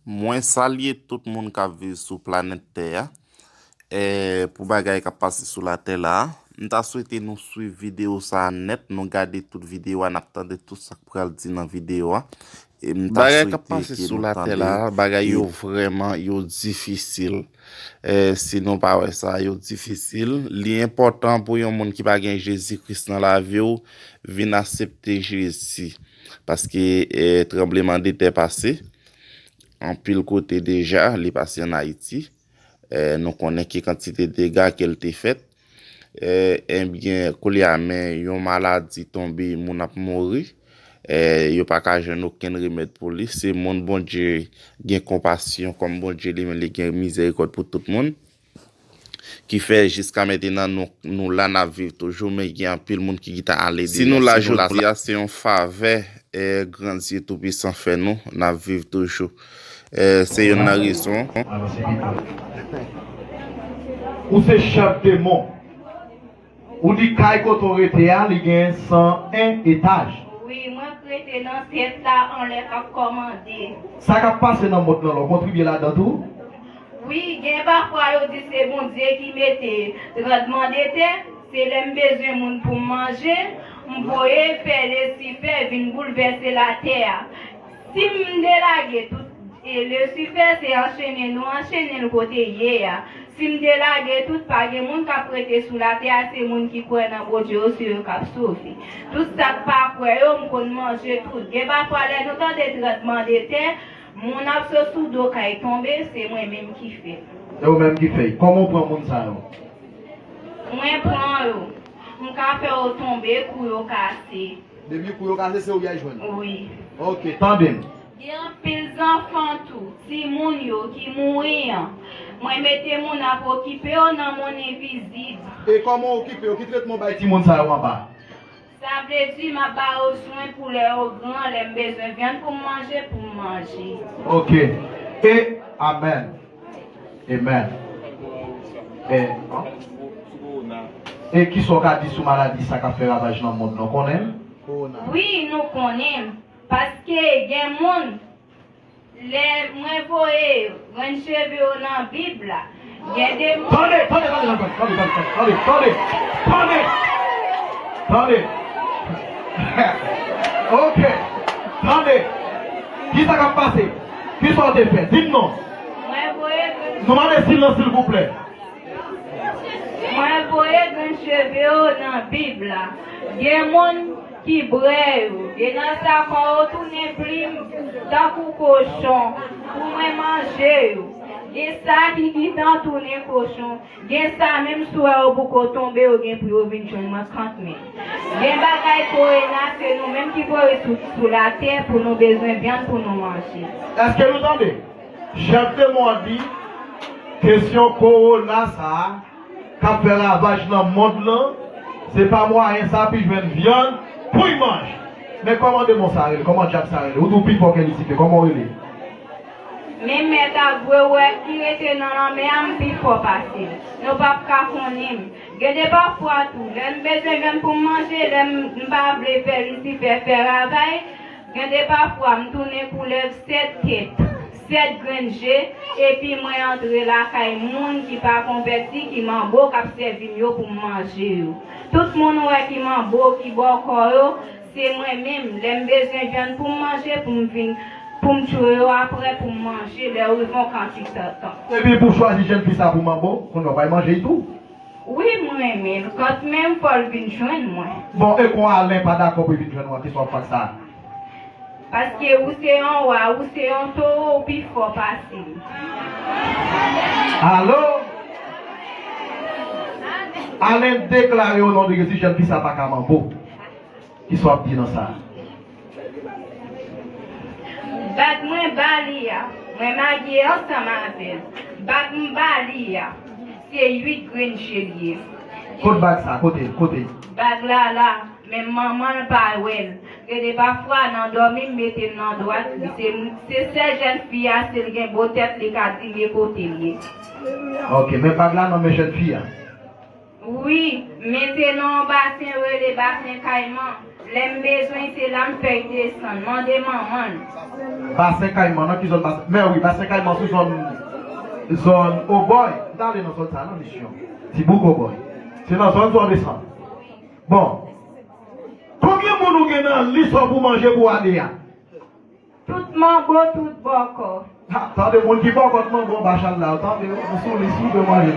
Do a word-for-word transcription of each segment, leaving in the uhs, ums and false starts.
Mwen salye tout moun k ap viv sou planèt tè a. E, pou bagay k ap pase sou latè la a, m ta swete nou swiv videyo sa a nèt, nou gade tout videyo a, n ap tande tout sa k pral di nan videyo a. E m ta Bagay k ap swete pase ke sou nou latè tande la a, bagay e yo vrèman, yo difisil. E, si nou pa wè sa, yo difisil. Li enpòtan pou yon moun ki pa gen Jezi Kris nan lavi w, vin aksepte Jezi. Paske, e, tranbleman de tè pase, anpil kote deja, li pase ann Ayiti. E, nou konnen ki kantite dega ke l te fèt. E, ebyen, koulye a, men yon maladi tonbe, moun ap mouri. E, yo pa ka jwenn okenn remèd pou li. Se moun Bondye gen konpasyon, kòm Bondye li menm, li gen mizèrikòd pou tout moun. Ki fè jiska mentenan nou, nou la, n ap viv toujou, men gen anpil moun ki gentan ale Si nou la jodi a, se yon favè, e, Granndye Toupisan fè nou, n ap viv toujou. E, se youn nan rezon. Ou se chèf demon. Ou di kay kote w rete a, li gen san en etaj. Wi, mwen k rete nan tèt la, anlè k ap kòmande. Sa k ap pase nan mond lan, la, w kontribye ladan tou? Wi, gen pafwa yo di se Bondye ki mete tranbleman de tè, se lè m bezwen moun pou m manje, m voye fè Lisifè vin boulvèse latè a. Si m delage tout e Lisifè, se anchene nou anchene l kote l ye a. Si m delage tout, pa gen moun k ap rete sou latè a, se moun ki kwè nan Bondye yo, se yo k ap sove. Tout sa k pa kwè yo, m konn manje tout. Gen pafwa lè nou tande tranbleman de tè, moun ap sot sou do kay tonbe, se mwen menm ki fè l. Se ou menm ki fè l. Kòman w pran moun sa yo? Mwen pran yo. M ka fè yo tonbe, kou yo kase. Depi kou yo kase, se ou y al jwenn? Wi. Ok, tande m. Gen anpil zanfan tou, timoun yo ki mouri an. Mwen mete moun ap okipe yo nan mòn envizib. E kòman w okipe yo? Ki tretman w bay timoun sa yo anba? Sa vle di, m ap ba yo swen pou lè yo gran, lè m bezwen vyann pou m manje, pou m manje. Ok. E, amèn. Amen. E, e kisa w ka di sou maladi sa k ap fè ravaj nan mond lan? Ou konnen l? Wi, nou konnen l. Paske gen moun, lè mwen voye grenn cheve yo nan Bib la, gen de moun Tande, tande, tande, tande, tande, tande, tande, tande, tande, tande, tande. Ok, tande. Kisa k ap pase? Kisa w te fè? Di m non. Mwen voye grenn Nou mande silans, silvouplè. Mwen voye grenn cheve yo nan Bib la. Gen moun ki brè yo. Gen nan sa kò yo tounen plim tankou kochon pou mwen manje yo. Gen sa ki gentan tounen kochon. Gen sa menm si w wè yo poko tonbe, yo gen pou yo vin jwenn mwen kanmenm. Gen bagay kowona, se nou menm ki voye sou, sou latè pou nou bezwen vyann pou nou manje. Èske nou tande? Chèf demon an di, kesyon kowona sa a, k ap fè ravaj nan mond lan, se pa mwayen sa pou l jwenn vyann pou l manje. Men kòman demon sa rele? Kòman dyab sa rele? Ou di w pi fò ke Lisifè, kòman w rele? Men mèt ak gwo wè ki rete nan lanmè a, m pi fò pase l. Nou p ap ka konnen m. Gen de pafwa tou, lè m bezwen vyann pou m manje, lè m, m pa vle fè Lisifè fè ravaj, gen de pafwa m tounen koulèv sèt tèt, sèt grenn je, epi mwen antre lakay moun ki pa konvèti, ki manbo, k ap sèvi m yo pou m manje yo. Tout moun ou wè ki manbo, ki bòkò yo, se mwen menm. Lè m bezwen vyann pou m manje, pou m vin, pou m tchwe yo apre, pou m manje, lè yo rive yon kantite tan. Epi pou w chwazi jèn fi sa pou manbo, kounye a w pral manje l tou? Wi, m renmen l. Kantmenm fò l vin jwenn mwen. Bon, e kon Alen pa dakò pou l vin jwenn ou an, kisa w ap fè ak sa? Paske ou se yon wa, ou se yon towo, ou pi fò pase m. Alo? Alen deklare o non de Jezi, jèn fi sa pa ka manbo. Kisa w ap di nan sa? Bag mwen ba li a, mwen marye ansanm avè l. Bag m ba li a, se uit grenn je l ye. Kot bag sa? Kote l? Kote l? Bag la la, men manman l pa wè l. Gen de pafwa nan dòmi m mete l nan dwat li. Se, se sèl jèn fi a, si l gen bo tèt, li ka di m e kote l ye. Ok, men bag la nan men jèn fi a. Wi, men se nan yon basen yo rele Basen Kayman. Lè m bezwen, se la m fè l desann. Mande manman l. Basen Kayman, nan ki zòn Basen? Mè wi, Basen Kayman sou zòn, zòn Obòy. M t ale nan zòn sa nan misyon. Ti bouk Obòy. Se nan zòn sa w desann. Bon. Konbyen moun ou gen nan lis ou pou manje pou ane a? Tout manbo, tout bòkò. Ha, tande moun ki bòkòt manbo anba chal la, tande, ou sou lis ou dwe manje.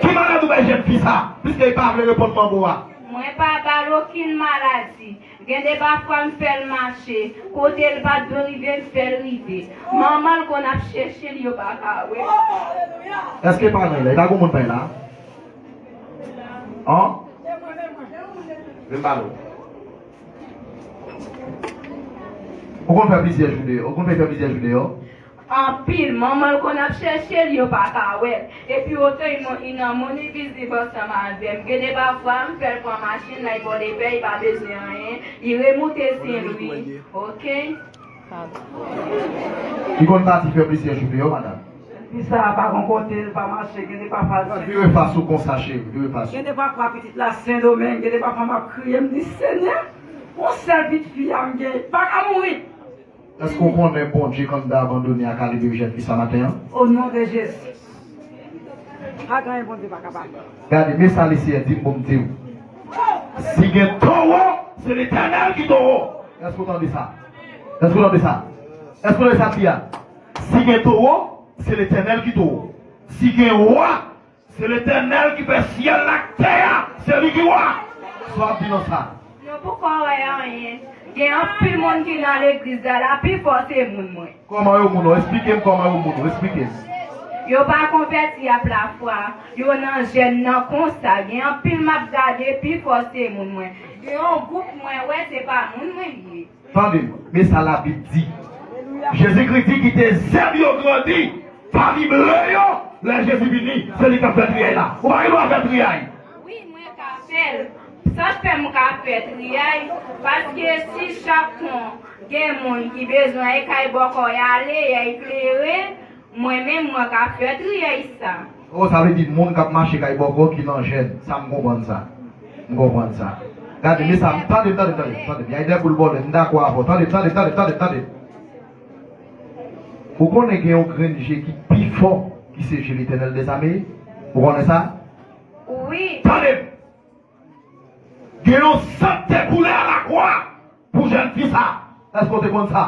Ki maladi ou bay jèn fi sa, piske li pa vle reponn manbo a? Mwen pa ba l okenn maladi. Gen de pafwa m fè l mache, kote l pa t dwe rive, m fè l rive. Manman l konn ap chèche l, yo pa ka wè l. Èske pa nan la? E pa gon moun pa la? An? Vin pale w. Ou konn fè plizyè jou deyò? Ou konn fè plizyè jou deyò? Anpil. Manman l konn ap chèche l, yo pa ka wè l. Epi otan li nan mon epi viv ansanm avè m. Gen de pafwa, m fè l pran machin, l al bò de pè, li pa bezwen anyen. Li remoute Sen Lwi. Oke? Li konn pati fè plizyè jou deyò, madanm. Fi sa a pa gon kote, l pa mache, gen de pafwa l. Vire fas ou konsa, cheri, vire fas ou. Gen de pafwa pitit la Sendomeng, gen de pafwa m ap kriye, m di, Senyè, yon sèl pitit fi a m gen, pa ka mouri. Èske w konnen Bondye kandida abandone a ka libere jèn fi sa maten an? O non de Jezi. Pa gen anyen Bondye pa kapab. Gade, men sa Lesenyè di m pou m di w. Si gen towo, se Letènèl ki towo. Èske w tande sa? Èske w tande sa? Èske w tande sa m di a? Si gen towo, se Letènèl ki towo. Si gen wa, se Letènèl ki fè syèl la ak tè a, se li ki wa. Sa w ap di nan sa? Nou poko wè anyen. Gen anpil moun ki nan legliz la, la pifò se moun mwen. Kòman yo moun ou? Esplike m kòman yo moun ou. Esplike m. Yo pa konvèti ap lafwa. Yo nan jèn nan konsa. Gen anpil m ap gade, pifò se moun mwen. Gen yon gwoup mwen wè, se pa moun mwen li ye. Tande m, men sa Labib di. Jezikri di, kite zèb yo grandi pami ble yo, lè Jezi vini, se li k ap fè triyay la. Ou pa gen dwa fè triyay. Wi, mwen ka fè l. Sa fè m ka fè triyay, paske si chak kon gen moun ki bezwen al kay bòkò y ale, y al klere, mwen menm mwen ka fè triyay sa. O, sa vle di moun k ap mache kay bòkò ki nan jèn. Sa m konprann sa. M konprann sa. Gade, men sa, tande m, tande m, tande m, tande m. Y a de boul bòlè, m dakò avè w. Tande m, tande m, tande m, tande m, tande m. Ou konnen gen yon grenn je ki pi fò ki se je Letènèl dèzame? Ou konnen sa? Wi. Tande m. Gen yon sant te koule alakwa pou jèn fi sa. Èske w te konn sa?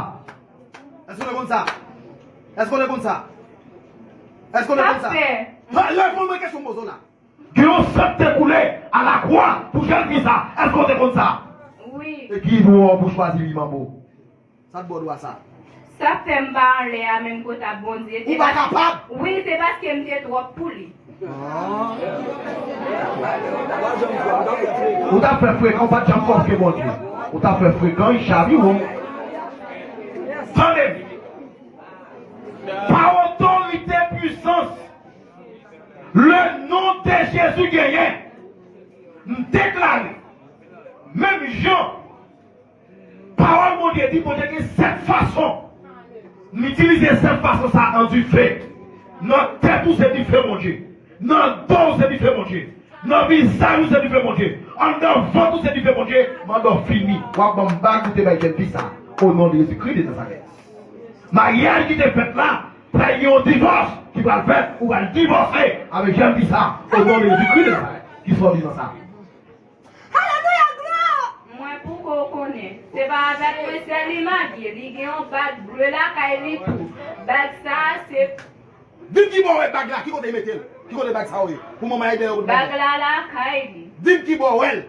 Èske w te konn sa? Èske w te konn sa? Èske w te konn sa? Sa fè. Ha, reponn mwen kesyon m poze w la. Gen yon sant te koule alakwa pou jèn fi sa. Èske w te konn sa? Wi. E ki dwa w pou chwazi li manbo? Sa t ba w dwa sa? Sa fè m pa anlè a menm kot a Bondye. Ou pa kapab? Wi, se paske m te twòp pou li. Ah. Ou t ap fè frekan, ou pa t janm kòfke Bondye. Ou t ap fè frekan, li chavire w. Tande m. Pa otorite, pwisans, le non de Jezi genyen, m deklare, menm jan Pawòl Bondye di, Bondye gen sèt fason. M itilize sèt fason sa an dife. Nan tèt ou se dife Bondye. Nan do w se dife Bondye. Nan vizaj ou se dife Bondye. Anndan vant ou se dife Bondye. Mande w fini. W ap ban m bag ou te bay jèn fi sa. O non de Jezikri de Nazarèt. Maryaj ki te fèt la, pral gen yon divòs ki pral fèt, ou pral divòse avèk jèn fi sa. O non de Jezikri de Nazarèt. Kisa w di nan sa? Alelouya, glwa! Mwen poko konnen. Se pa avèk mwen sèl li marye. Li gen yon bag ble lakay li tou. Bag sa a se Di m ki bò w wè bag la, ki kote l mete l? Ki kote bag sa yo ye? Pou manman Ayden yo kote bag la? Bag la lakay li. Di m ki bò w wè l.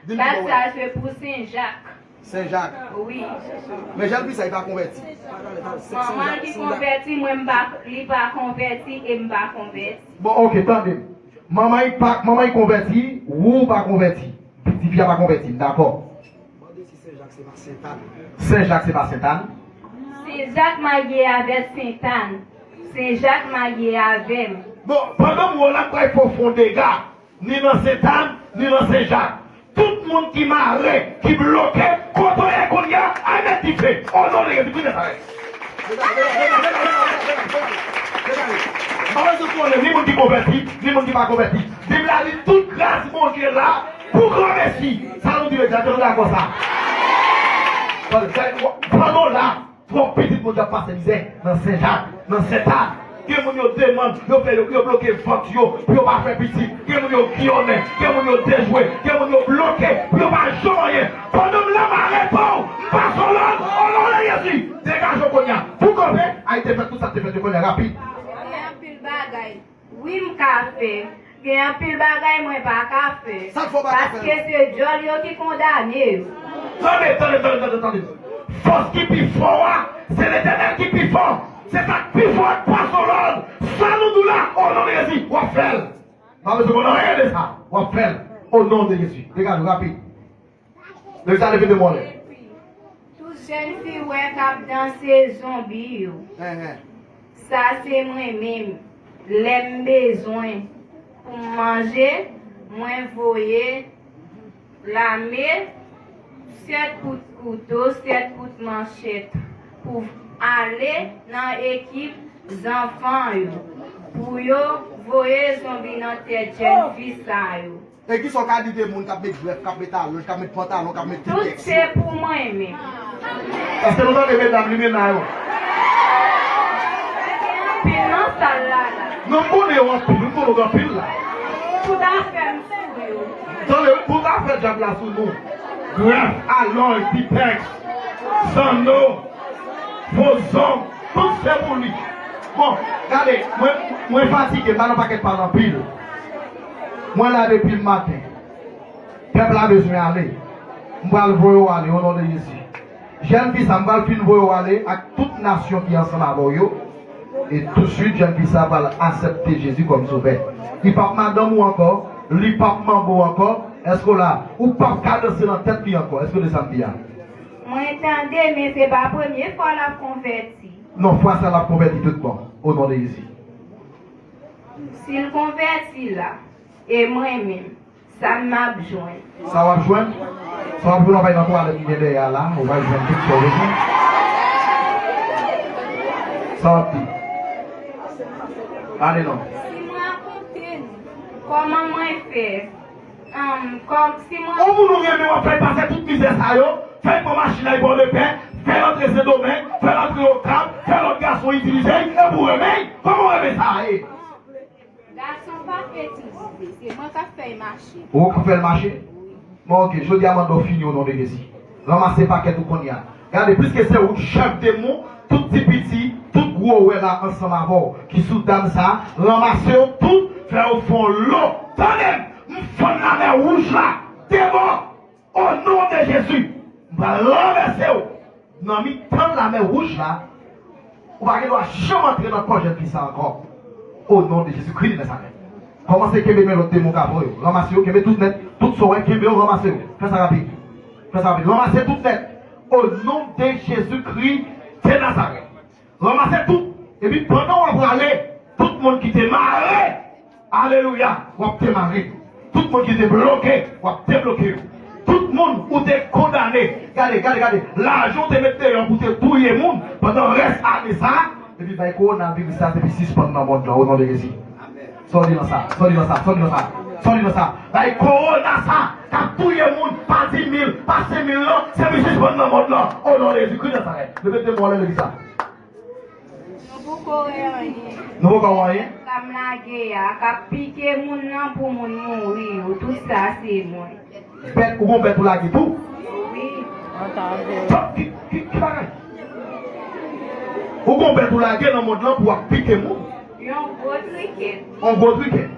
Di m ki bò w wè l. Bag sa a se pou Sen Jak. Sen Jak. Wi. Men jèn fi sa, li pa konvèti. Manman l ki konvèti, mwen m pa, li pa konvèti e m pa konvèti. Bon, oke, tande m. Manman l pa, manman l konvèti, ou pa konvèti. Tifi a pa konvèti, m dakò. Mande si Sen Jak se pa Sentàn. Sen Jak se pa Sentàn. Sen Jak marye avè Sentàn. Sen Jak marye avè m. Bon, pandan m wè w la, m pral fè w fè yon dega, ni nan Sentàn, ni nan Sen Jak. Tout moun ki mare, ki bloke, kote w ye kounye a, al met dife. O non de Jezikri Nazarèt. M pa bezwen konnen ni moun ki konvèti, ni moun ki pa konvèti. Bib la di tout gras Bondye la, Pou granmesi, sa nou di legliz la, ke nou dakò sa? Tande, tande, pandan w la, twòp pitit Bondye ap pase mizè nan Sen Jak, nan Sentàn. Gen moun yo demann, yo fè yo, yo bloke vant yo pou yo pa fè pitit. Gen moun yo giyonnen, gen moun yo dejwe, gen moun yo bloke pou yo pa janm anyen. Pandan m la, m arete w, m pase w lòd, o non de Jezi. Degaje w kounye a. Pou kanpe, ay te fèt tout sa te fèt yo kounye a, rapid. Gen anpil bagay. Wi, m ka fè. Gen anpil bagay mwen pa ka fè. Sa k fè w pa ka fè? Paske se dyòl yo ki kondane yo. Tande, tande, tande, tande, tande. Fòs ki pi fò a, se Letènèl ki pi fò. Se sa k pi fò a k pase w lòd. Sa nou di w la, o non de Jezi, w ap fè l. Pa bezwen konn anyen de sa. W ap fè l. O non de Jezi. Degaje w rapid. Legliz la leve de mòlè. Epi, tout jèn fi wè k ap danse zonbi yo. Sa se mwen menm. Lè m bezwen pou m manje, mwen voye lame, sèt kout kouto, sèt kout manchèt pou ale nan ekip zanfan yo, pou yo voye zonbi nan tèt jèn fi sa yo. E kisa w ka di de moun k ap met grèf, k ap met alonj, k ap met pantalon, k ap met... Tout se pou mwen menm. Èske nou tande medam limena yo? Anpil nan sal la la. Non, m konnen yo anpil, m konnen yo anpil la. Tout afè m sou yo. Tande, wi, tout afè dyab la sou nou. Grèf, alonj, pitèks, zanno, fo zong, tout se pou li. Bon, gade, mwen, mwen fatige, m pa nan pakèt pale anpil. Mwen la depi maten. Pèp la bezwen ale. M pral voye w ale, o non de Jezi. Jèn fi sa, m pral fin voye w ale ak tout nasyon ki ansanm avè w yo. E touswit, jèn fi sa pral aksepte Jezi kòm sovè. Li p ap madanm ou ankò, li p ap manbo ankò. Èske w la? Ou p ap ka danse nan tèt li ankò. Èske w tande sa m di a? Mwen tande, men se pa premye fwa l ap konvèti. Non, fwa sa l ap konvèti tout bon, o non de Jezi. Si l konvèti la, e mwen menm, sa m ap jwenn? Sa w ap jwenn? Sa w ap jwenn, w ap al nan twalèt ki gen dèyè a la, ou va jwenn tout sa w bezwen. Sa w ap di? Ale non. Si m rakonte nou kòman mwen fè, um, kòm si mwen... Yon moun ou renmen, w ap fè l pase tout mizè sa yo, fè l pran machin la, l ba w de pè, fè l antre Sendomeng, fè l antre Okap, fè lòt gason itilize l, epi w renmen l. Kòman w renmen sa ye? Gason pa fè ti bebe, se mwen k ap fè l mache. Ou k ap fè l mache? Wi. Bon, oke, jodi a mande w fini o non de Jezi. Ranmase pakèt ou kounye a. Gade, piske se ou k chèf demon, tout ti piti, tout gwo wè la ansanm avè w, ki sou dam sa, ranmase yo tout, fè yo fè yon lo. Tande m, m fann lamè wouj la, de bò. O non de Jezi, m pral ranvèse w nan mitan lamè wouj la. Ou pa gen dwa janm antre nan kò jèn fi sa ankò. O non de Jezikri de Nazarèt. Kòmanse kenbe men lòt demon k ap pran yo. Ranmase yo, kenbe tout nèt. Tout sa w wè, kenbe yo, ranmase yo. Fè sa rapid. Fè sa rapid. Ranmase tout nèt. O non de Jezikri de Nazarèt. Ranmase tout. Epi pandan w ap prale, tout moun ki te mare, alelouya, w ap demare. Tout moun ki te bloke, w ap debloke yo. Tout moun ou te kondane, gade, gade, gade, lajan w te met deyò pou te touye moun pandan rès ane sa a, epi bay kowonaviris sa, epi sispann nan mond lan, o non de Jezi. Sòti nan sa, sòti nan sa, sòti nan sa, sòti nan sa. Bay kowona sa, k ap touye moun, pa di mil, pa senk mil non, se pou sispann nan mond lan, o non de Jezikri Nazarèt. Leve de mò lè legliz la. Nou poko wè anyen. Nou poko wè anyen? Sa m lage a, k ap pike moun nan pou moun mouri yo, tout sa se mwen. Bèt, ou gon bèt ou lage tou? Wi. Ki, ki, ki bagay? Ou gon bèt ou lage nan mond lan pou ap pike moun? Yon gwo trikèt. Yon gwo trikèt.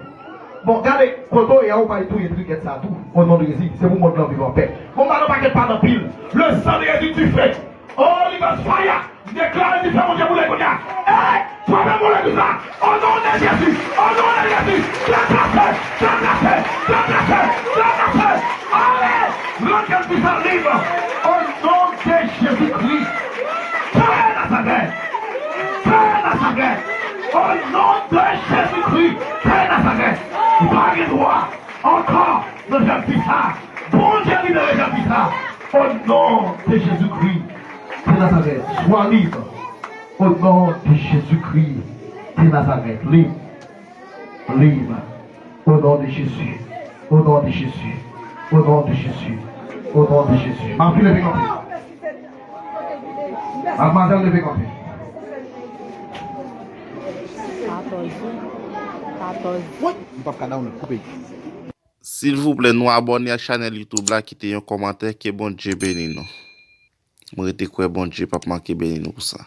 Bon, gade, kote w ye a, ou bay touye trikèt sa tou. O non de Jezi, se pou mond lan viv anpè. Bon, m pa nan pakèt pale anpil. Le sang de Jésus tue. Holy Ghost fire! M deklare difè Bondye boule kounye a. Ey! Frape moun legliz la! O non de Jezi! O non de Jezi! Deplase! Deplase! Deplase! Deplase! Ale! Rann jèn fi sa lib! O non de Jezikri! Fè Nazarèt! Fè Nazarèt! O non de Jezikri! Fè Nazarèt! Ou pa gen dwa ankò nan jèn fi sa! Bondye libere jèn fi sa! O non de Jezikri de Nazarèt! Swa lib! O non de Jezikri de Nazarèt! Lib! Lib! O non de Jezi! O non de Jezi! Au nom de Jésus. Au nom de Jésus. Mafi, leve kanpe. Madmwazèl, leve kanpe. Katòz. M p ap ka download, koupe. Silvouplè, nou abòne ak chanèl YouTube la, kite yon kòmantè, ke Bondye beni nou. Mwen rete kwè Bondye p ap manke beni nou pou sa.